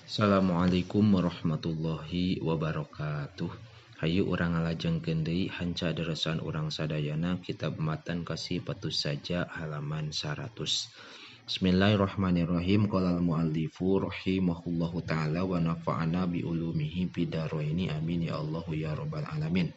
Assalamualaikum warahmatullahi wabarakatuh. Hayu urang ngalajengkeun deui hanca deresan urang sadayana kitab matan kasih patus saja halaman 100. Bismillahirrahmanirrahim. Qala al-muallifu rahimahullahu taala wa nafa'ana bi ulumihi fid dharaini amin ya Allahu ya rabbal alamin.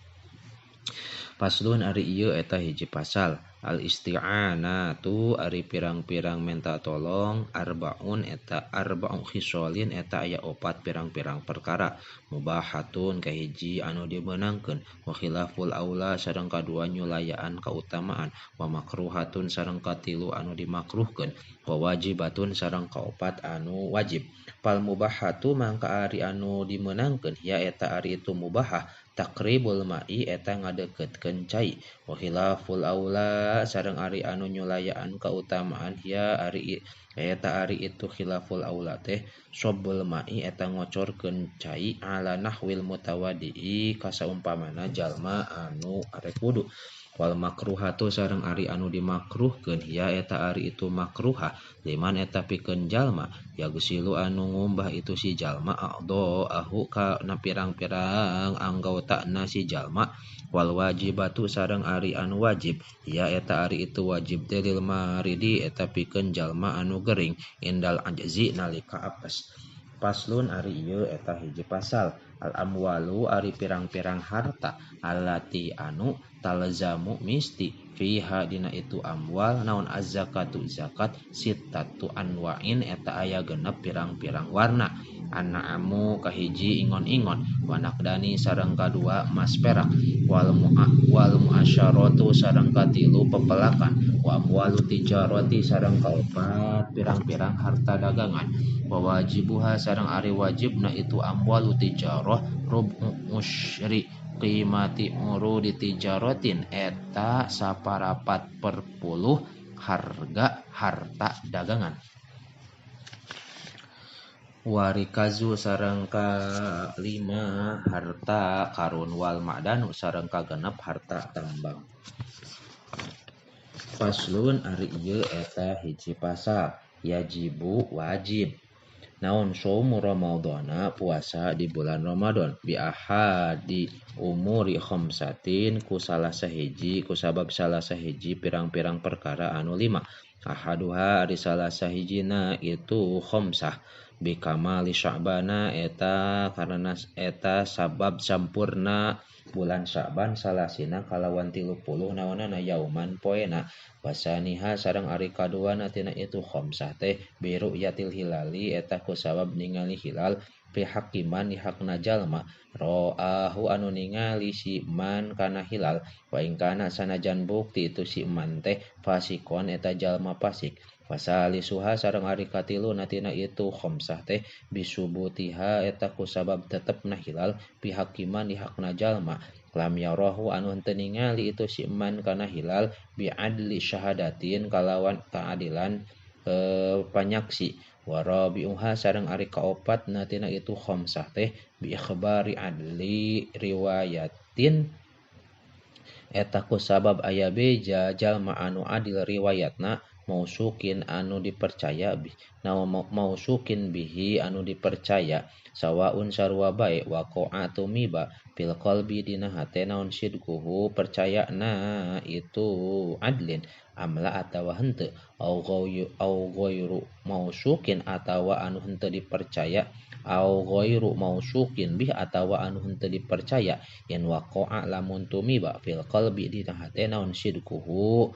Faslun ari ieu eta hiji pasal. Al isti'anatu ari pirang-pirang menta tolong arbaun eta arba'u khisalin eta aya opat pirang-pirang perkara mubahatun kahiji anu dimeunangkeun wa khilaful aula sareng kadua nyulayaan kautamaan wa makruhatun sareng katilu anu dimakruhkeun wa wajibatun sareng kaopat anu wajib. Fal mubahatu mangka ari anu dimeunangkeun ya eta ari itu mubahah takribul ma'i eta ngadeukeutkeun cai wa khilaful aula sareng ari anu nyulayaan kautamaan ya ari eta ari itu khilaful aula teh sobbul ma'i eta ngocorkeun cai ala nahwil mutawadi'i kasaumpamana jalma anu arek wudu. Wal makruhatu sareng ari anu dimakruhkeun ya eta ari itu makruhah liman eta pikeun jalma yagsilu anu ngumbah itu si jalma aqdo ahu kana pirang-pirang anggotana si jalma. Wal wajibatu sareng ari anu wajib ya eta ari itu wajib teh lil maridi eta pikeun jalma anu gering indal ajzi nalika apes. Paslon ari ieu eta hiji pasal. Al amwalu ari pirang-pirang harta allati anu talzamu misti fiha dina itu amwal naon az-zakatu zakat sittatu anwa'in eta aya genep pirang-pirang warna. An'amu kahiji ingon-ingon wanakdani sareng kadua mas perak wal muasyaratu sareng katilu pepelakan wa amwalu tijarati sareng kaopat pirang-pirang harta dagangan wa wajibuha sareng ari wajibna itu amwalu tijarah rubu usyri qimati urudi tijaratin eta saparapat perpuluh harga harta dagangan. Warikazu sareng kalima harta karun wal ma'danu sareng kagenep harta tambang. Faslun ari ieu eta hiji pasal. Yajibu wajib naon saumu ramadhana puasa di bulan Ramadan bi ahadi umuri khamsatin ku salah sahiji ku sabab salah sahiji pirang-pirang perkara anu lima. Ahaduha ari salah sahijina itu khamsah bi kamali Sya'bana eta karena eta sabab sampurna bulan Sya'ban salasina kalawan 30 naonana yauman poena wasaniha sareng ari kaduana tina itu khamsah teh bi ru'yatil hilali eta ku sabab ningali hilal fi hakiman di hakna jalma ra'ahu anu ningali si man kana hilal wa ing kana sanajan bukti itu si man teh fasikon eta jalma fasik. Wasalisuha sareng ari katilu natina itu khamsah teh bisubutiha eta ku sabab tetepna hilal fi hakiman di hakna jalma lam yarahu anu henteu ningali itu si man kana hilal bi adli syahadatin kalawan keadilan panyaksi. Warabi'uha sareng ari kaopat natina itu khamsah teh bi ikhbari adli riwayatin eta ku sabab aya beja jalma anu adil riwayatna mausukin anu dipercaya mausukin bihi anu dipercaya sawaun sarua bae waqa'a tumiba fil qalbi dina hate naon sidquhu percayana itu adlin amla atawa henteu au ghairu mausukin atawa anu henteu dipercaya au ghairu mausukin bih atawa anu henteu dipercaya yen waqa'a lamun tumiba fil qalbi dina hate naon sidquhu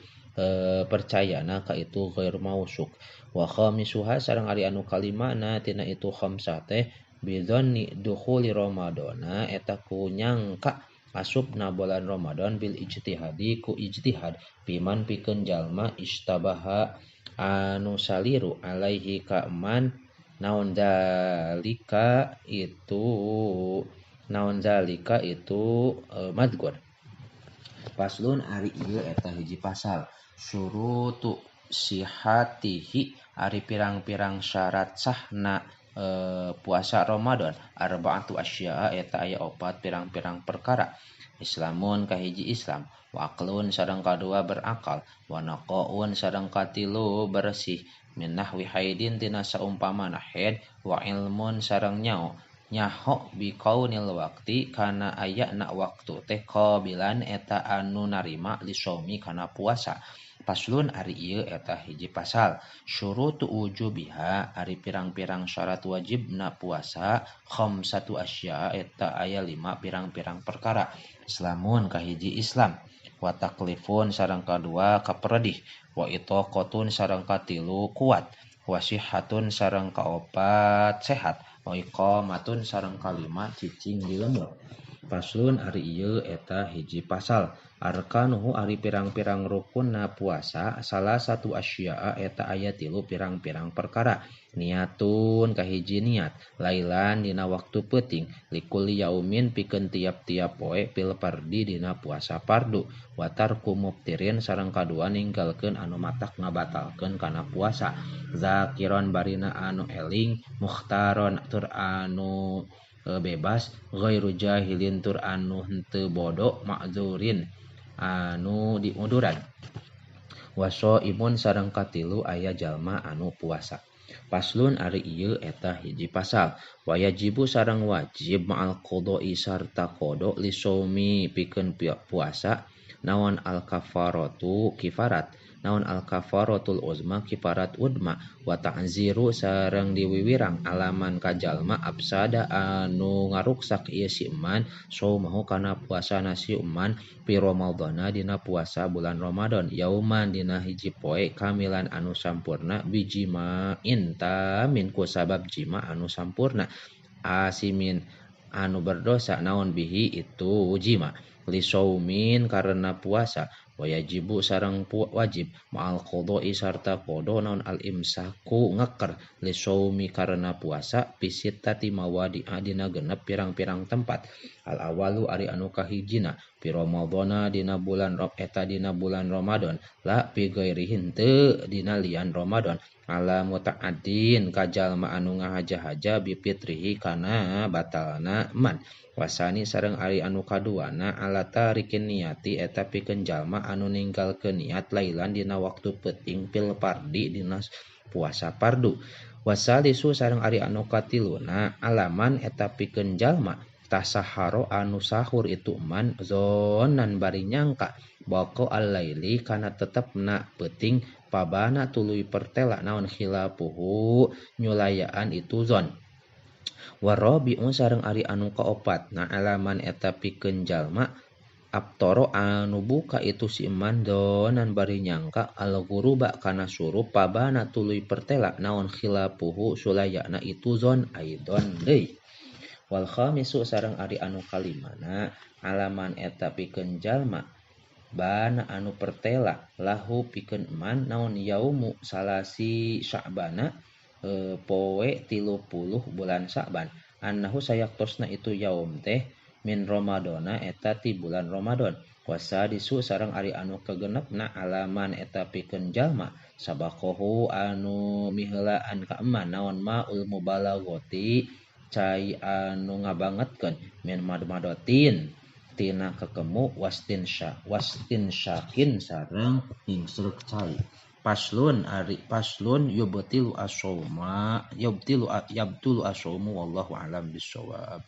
percayana ka itu ghair mausuk. Wa khamisuha sareng ari anu kalimana tina itu khamsah teh bidzanni dukhuli ramadhana eta ku nyangka asupna bulan Ramadan bil ijtihadi ku ijtihad piman pikeun jalma istabaha anu saliru alaihi ka man naon zalika itu madhkur. Faslun ari ieu eta hiji pasal. Syurutu sihatihi ari pirang-pirang syarat sahna puasa Ramadan arba'atu asya'a eta aya opat pirang-pirang perkara. Islamun kahiji Islam, wa aqlun sareng kadua berakal, wa naqaun sareng katilu bersih min nahwi haidin tina saumpamana haid, wa ilmun sareng nyaho nyaho bi kaunil waqti kana ayana waktu teh qabilan eta anu narima lisomi kana puasa. Paslon ari ieu eta hiji pasal. Syurutu wujubiha ari pirang-pirang syarat wajibna puasa khamsatu asya eta aya 5 pirang-pirang perkara. Islamun kahiji Islam, wa taklifun sareng kadua kaperedih, wa itaqatun sareng katilu kuat, wa sihhatun sareng kaopat sehat, wa iqamatun sareng kalima cicing di lembur. Paslon ari ieu eta hiji pasal. Arkanuhu ari pirang-pirang rukunna puasa salah satu asya'a eta aya 3 pirang-pirang perkara. Niatun kahiji niat, lailan dina waktu peuting, likulli yaumin pikeun tiap-tiap poe pil pardi dina puasa fardu, wa tarku muftirin sareng kadua ninggalkeun anu matak ngabatalkeun kana puasa, zakiron barina anu eling, mukhtaron tur anu bebas, ghairu jahilin tur anu henteu bodoh, ma'zurin anu diunduran, waso imun sareng katilu aya jalma anu puasa. Paslon ari ieu eta hiji pasal. Wajibu sareng wajib ma'al qada'i sarta qada lisomi pikeun puasa naon al kafaratu kifarat, naon al kafaratul uzma kifarat udma, wa ta'ziru sareng diwiwirang alaman ka jalma absada anu ngaruksak ieu si eman saumahu kana puasana si eman fi ramadhana dina puasa bulan Ramadan yauman dina hiji poe kamilan anu sampurna bijima'in tamin ku sabab jima anu sampurna asimin anu berdosa naon bihi itu jima lisaumin karena puasa, wajibu sareng wajib ma'al qada'i sarta qada naon al imsaku ngeker lisaumi karena puasa pisitati mawadi dina genep pirang-pirang tempat. Al awalu ari anu kahijina fi ramadhana dina bulan eta dina bulan Ramadan la fi ghairihi teu dina lian Ramadan ala muta'addin ka jalma anu ngahaja-haja bi fitrihi kana batalna man. Wasani sareng ari anu kaduana ala tarikin niati eta pikeun jalma anu ninggalkeun niat lailan dina waktu peuting pil pardi dina puasa fardu. Wasalisu sareng ari anu katiluna alaman eta pikeun jalma tasaharo anu sahur itu man zonan bari nyangka baqo al-laili kana tetepna peuting pabana tuluy pertela naon khilafuhu nyulayaan itu zon. Warabi'un sareng ari anu kaopat na alaman eta pikeun jalma abtoro anu buka itu si eman donan bari nyangka al-ghuruba kana surup pabana tuluy pertela naon khilafuhu sulayana itu zon aidon deui. Wal khamisu sareng ari anu kalimana alaman eta pikeun jalma bana anu pertela lahu pikeun eman naon yaumu salasi sya'bana poe 30 bulan Sya'ban annahu sayaktosna itu yaum teh min Ramadana eta ti bulan Ramadan. Wasadisu sareng ari anu kagenepna alaman eta pikeun jalma sabaqahu anu miheulaan ka eman naon maul mubalaghati cai anu ngabangetkeun min madmadotin tina kekemu wastin syakin sareng ningsreuk cai. Paslon ari paslon yubtilu as-shauma yubtilu yabtulu as-shaumu wallahu a'lam bissawab.